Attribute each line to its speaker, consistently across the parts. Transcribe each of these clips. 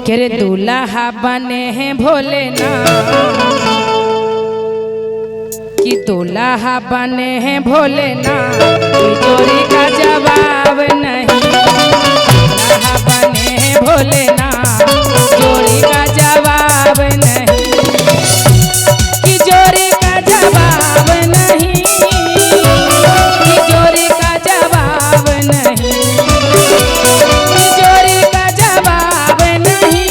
Speaker 1: के रे दूल्हा बने हैं भोलेनाथ, कि दूल्हा बने हैं भोलेनाथ, तिजोरी का जवाब नहीं। दूल्हा बने हैं भोलेनाथ, तिजोरी का जवाब नहीं, तिजोरी का जवाब नहीं, तिजोरी का जवाब नहीं, तिजोरी का जवाब नहीं,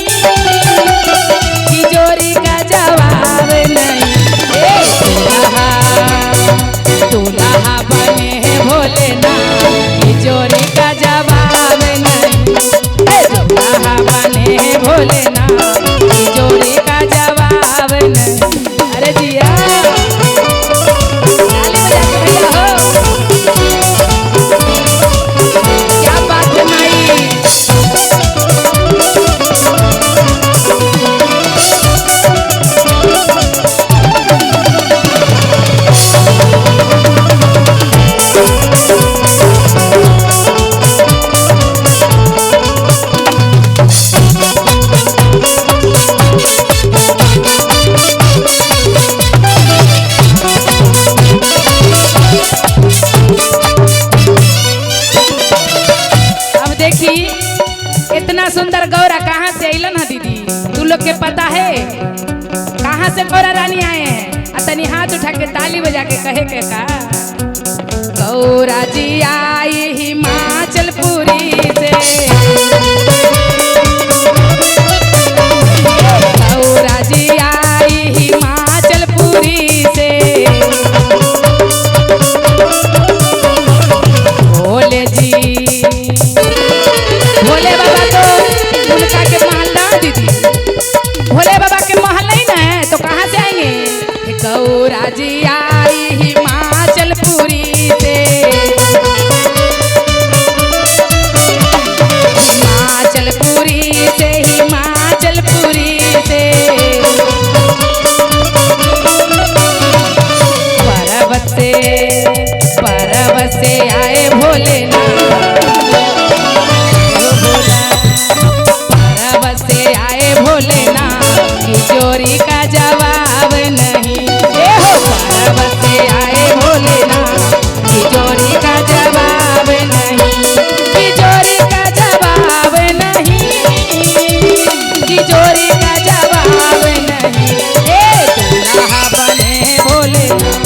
Speaker 1: तिजोरी का जवाब नहीं। ए दूल्हा, दूल्हा बने हैं भोलेनाथ, तिजोरी का जवाब नहीं। ए दूल्हा बने हैं भोलेनाथ, तिजोरी का जवाब नहीं। अरे जिया ताली बजा के भैया हो, क्या बात है माई। अब देखी इतना सुंदर गौरा कहाँ से अलन है दीदी, तू लोग के पता है कहाँ से गौरा रानी आए हैं? आ तनी हाथ उठा के ताली बजा के कहे के का, गौरा जी आई हिमाचलपुरी से, गौरा जी आई हिमाचलपुरी से, भोले जी भोले बाबा तो उनका के महल ना दीदी, भोले बाबा के महल नहीं ना है तो कहाँ से आएंगे? गौरा जी आई हिमाचलपुरी से, हिमाचलपुरी से, हिमाचलपुरी से, पर्वत से, पर्वत से आए भोलेनाथ, पर्वत से आए भोलेनाथ, तिजोरी का जवाब नहीं। ए हो पर्वत से आए भोलेनाथ, तिजोरी का जवाब नहीं, तिजोरी का जवाब नहीं, तिजोरी का जवाब नहीं। ए दूल्हा बने भोलेनाथ,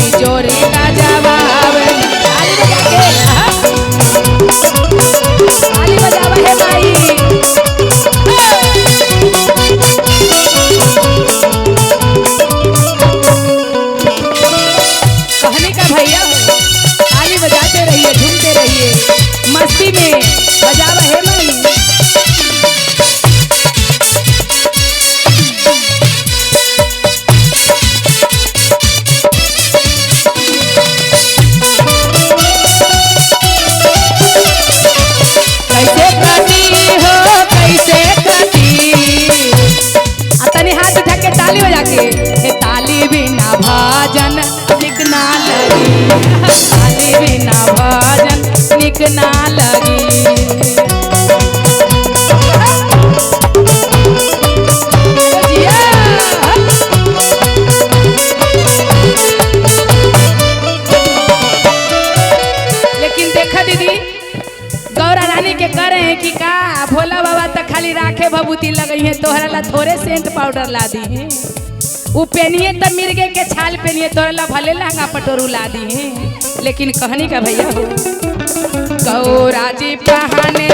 Speaker 1: तिजोरी का जवाब नहीं। ताली बजा के, ताली बजावा है भाई। कहने का भैया ताली बजाते रहिए, झूमते रहिए, मस्ती में बजावा है माई। कैसे कटी हो, कैसे कटी, आ तनी हाथ उठा के ताली बजा के, ए ताली बिना भजन निक ना लगी, ताली बिना भजन निक ना लगी। जिया लेकिन देखा दीदी गौरा रानी के करे हैं कि का भोला बाबा तक खाली राखे भभूति लगई है, तोहरा ला थोड़े सेंट पाउडर ला दी है, वो पहनिए तब मिर्गे के छाल पहनिए, तोहरा ला भले लहंगा पटोरू ला दी है। लेकिन कहनी का भैया हो, गौरा जी पहने